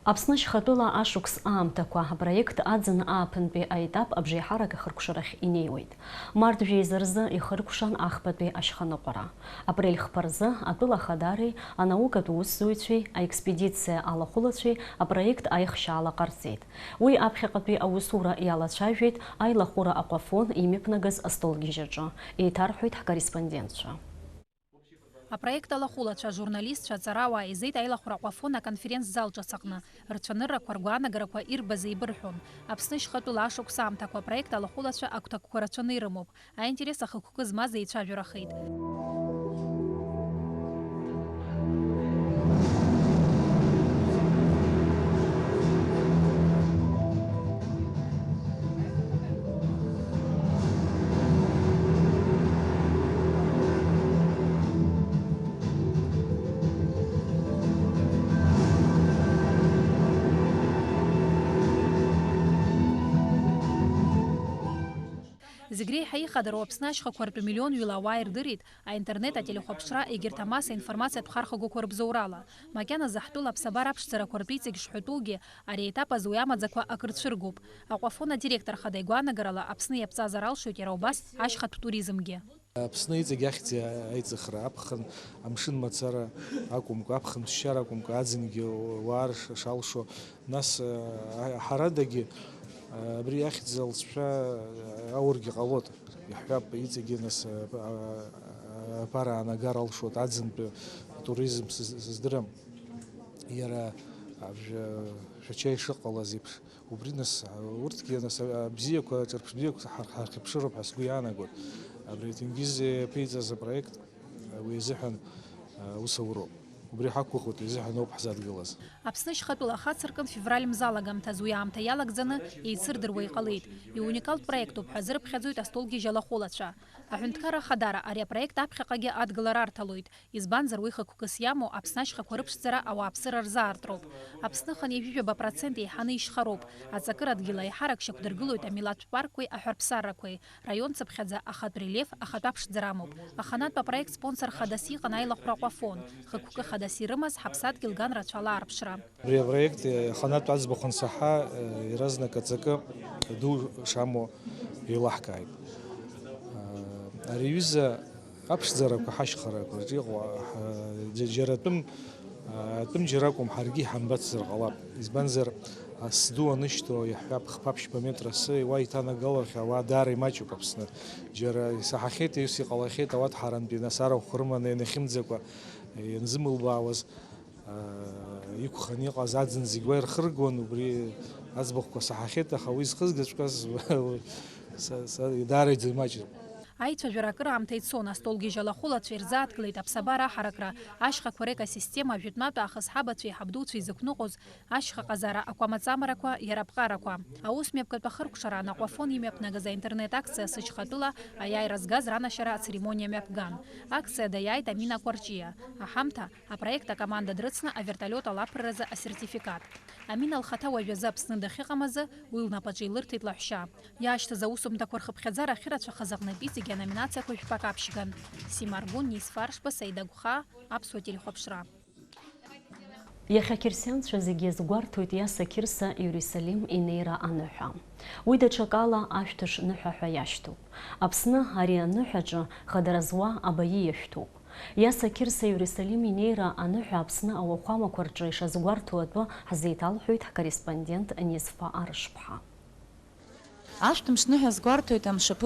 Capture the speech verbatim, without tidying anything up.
Аԥсны ашьхатәыла ашықәс аамҭақәа апроект аӡын ааԥынтәи аетап абжеиҳарак ахыркәшарахь инеиуеит. Март жәеиза рзы ихыркәшан ахԥатәи ашьханыҟәара. Апрель хԥа рзы атәыла ахадареи анаукатә усзуҩцәеи аекспедициа алахәылацәеи апроект аихшьаала ҟарҵеит. Уи аԥхьаҟатәи аусура иалацәажәеит аилахәыра аҟәафон имҩаԥнагаз астолгьежь аҿы, еиҭарҳәоит ҳкорреспондентцәа. Апроект алахәылацәа, ажурналистцәа, аҵарауаа еизеит аилахәра аҟәафон аконференц-зал ҿыц аҟны. Рцәаныррақәа, ргәаанагарақәа ирбаз еибырҳәон. Аԥсны шьхатәыла ашықәс аамҭақәа апроект алахәылацәа агәҭакқәа рацәаны ирымоуп. Аинтерес ахықәкы змаз еицәажәарахеит. Зегь реиҳа ихадароу Аԥсны ашьхақәа ртәы миллионҩыла ауаа ирдырит аинтернет ателехәаԥшра, егьырҭ амасса информациатә хархәагақәа рыбзоурала. Макьаназы ҳтәыла аԥсабара аԥшӡарақәа ртәы иҵегь шҳәатәугьы, ари аетап азы уи амаӡақәа акыр цәыргоуп. Аҟәафон адиректор ахада игәаанагарала, Аԥсны иаԥҵазар алшоит иара убас ашьхатә туризмгьы. Аԥсны иҵегь ахьӡ аиҵыхра, аԥхын амшын мацара акәымкәа, аԥхын ԥсшьара акәымкәа, аӡынгьы ауаа рш-, шалшо, нас, а, ҳарадагьы, а, абри ахьӡ алҵшәа, а, аургьы ҟалоит, иаҳҳәап, иҵегьы, нас, а, а, аԥара аанагар алшоит, аӡынтәи атуризм сыз-, сыздырам, иара, а, Шәача ишыҟалаз еиԥш. Убри нас, урҭгьы нас, а, бзиақәа, ҿырԥш бзиақәа ҳар-, ҳархьыԥшыроуп ҳәа сгәы иаанагоит. Абри аҭенгиз иаԥиҵаз апроект, а, уи азыҳәан, а, ус ауроуп. Убри ҳақәгәыӷуеит, уи азыҳәан ауп ҳзадгылаз. Аԥсны шьхатәыла ахацыркын февраль мза алагамҭазы уи аамҭа иалагӡаны еицырдыруа иҟалеит. Иуникалтә проектуп ҳәа азырԥхьаӡоит астолгьежь алахәылацәа. Аҳәынҭқарра Ахадара ари апроект аԥхьаҟагьы адгылара арҭалоит. Избанзар, уи хықәкыс иамоу Аԥсны ашьхақәа рыԥшӡара ауааԥсыра рзаартроуп. Аԥсны хынҩажәижәаба процент еиҳаны ишьхароуп. Аҵакыра адгьыл аиҳарак шьақәдыргылоит амилаҭтә паркқәеи аҳәарԥсаррақәеи. Раион цыԥхьаӡа ахатә рельеф, ахатә аԥшӡара амоуп. Аханатә апроект спонсор хадас иҟан аилахәра аҟәафон. Хықәкы хадас ирымаз ҳаԥсадгьыл ган рацәала арԥшра. Абри апроект, э, аханатә аӡбахә ансаҳа, э, иаразнак аҵакы ду шамоу еилаҳкааит. Э, ари аҩыза аԥшӡарақәа ҳашьхарақәа рҿы иҟоу, ҳа-, џьа-, џьара атәым, а, атәым џьара акәым, ҳаргьы иҳамбацзар ҟалап. Избанзар, асы ду анышьҭоу, иаҳҳәап, хԥа-ԥшьба метра асы уа иҭанагалахьоу ауаа даара имаҷуп Аԥсны. Џьара исаҳахьеит, ус иҟалахьеит, ауаҭ ҳарантәи нас арахә рыманы ианахьымӡакәа, ианзымылбаауаз, аа, иқәханы иҟаз аӡын зегь уа ирхыргон, убри аӡбахәқәа саҳахьеит, аха уи зхызгаҵәҟьаз са, са даара иӡамаҷын. Аицәажәара акыраамҭа ицон, астолгьежь алахәылацәа ирзааҭгылеит аԥсабара аҳаракра, ашьхақәа рекосистема, жәытәнатә аахыс ҳабацәеи ҳабдуцәеи зықәныҟәоз, ашьха ҟазара, акәамаҵамарақәа, иара аԥҟарақәа. Аус мҩаԥгатә ахыркәшара анаҟәафон имҩаԥнагаз аинтернет-акциа Сышьхатәыла аиааира згаз ранашьара ацеремониа мҩаԥган. Акциа даиааит Амина Кәарҷиа. Аҳамҭа, апроект акоманда дрыцны авертолиот алаԥырразы асертификат. Амина лхаҭа уажәазы Аԥсны дахьыҟам азы уи лнапаҿы илырҭеит лаҳәшьа. Иаашьҭыз аусумҭақәа рхыԥхьаӡара ахьырацәахаз аҟнытә иҵегь аноминациақәа жәпак аԥшьган. Сима Аргәын, Нис Фаршба, Саида Гәхаа, Аԥсуа телехәаԥшра. Иахьа ақьырсианцәа зегьы иазгәарҭоит Иаса Қьырса Иерусалим инеира аныҳәа. Уи даҽакала ашәҭыш ныҳәа ҳәа иашьҭоуп. Аԥсны ари аныҳәаҿы хадара зуа абаииа шәҭуп. Иаса Қьырса Иерусалим инеира аныҳәа Аԥсны ауахәамақәа рҿы ишазгәарҭо атәы ҳзеиҭалҳәоит ҳкорреспондент Низфа Арышԥҳа. Ашәҭымш ныҳәа азгәарҭоит амшаԥы